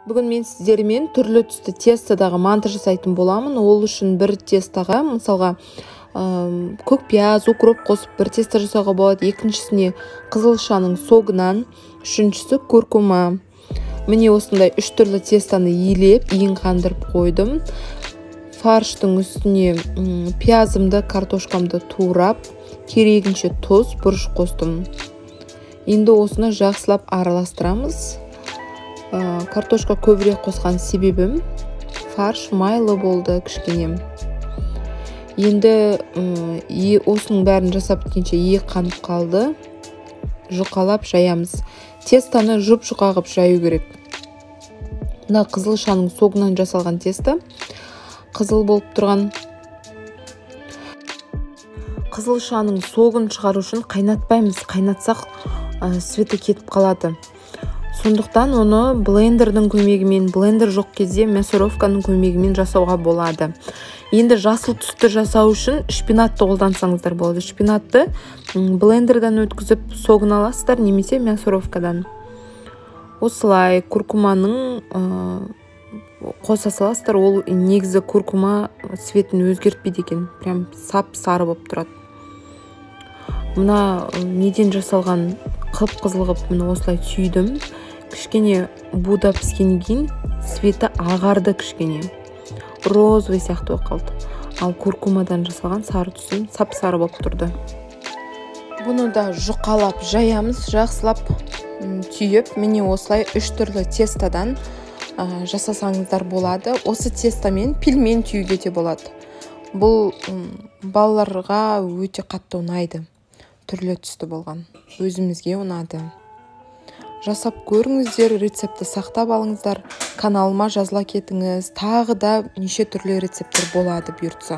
Бүгін мен сіздермен түрлі түсті тестодағы манты жасайтын боламын. Ол үшін бір тестоға, мысалға, көк пияз, укроп қосып бір тесто жасауға болады. Екіншісіне қызылшаның согынан, үшіншісі куркума. Міне осындай үш түрлі тестоны елеп, иін қандырып қойдым. Фарштың үстіне пиязымды, картошкамды турап, керегінше тұз, бұрыш қостым. Енді осыны жақсылап араластырамыз. Картошка көбірек қосқан себебім фарш майлы болды кішкене. Енді осының бәрін жасап біткенше қанып қалды. Жұқалап жаямыз. Тестоны жұп-жұқа қылып жаю керек. Мына қызылшаның согынан жасалған тесто қызыл болып тұрған. Қызылшаның согын шығару үшін қайнатпаймыз. Қайнатсақ, цветі кетіп қалады. Сондықтан оны блендердің көмегімен, блендер жоқ кезде мясорубканың көмегімен жасауға болады. Енді жасыл түсті жасау үшін шпинатты қолдансаңыздар болады. Шпинатты блендерден өткізіп согын аласыздар немесе мясорубкадан. Осылай куркуманың қоса саласыздар. Ол негізі куркума цветін өзгертпейді екен. Прям сап-сары болып тұрады. Мына неден жасалған қып-қызыл қылып міне осылай түйдім. Кішкене буда піскеннен кейін цветі ағарды кішкене. Розовый сияқты болып қалды. Ал куркумадан жасалған сары түсім сап-сары болып тұрды. Бұны да жұқалап жаямыз, жақсылап түйіп, міне осылай үш түрлі тестодан жасасаңыздар болады. Осы тестомен пельмен түюге де болады. Бұл балаларға өте қатты ұнайды. Түрлі түсті болған. Өзімізге ұнады. Жасап көріңіздер, рецептті сақтап алыңыздар. Каналыма жазыла кетіңіз. Тағы да неше түрлі рецепттер болады бұйыртса.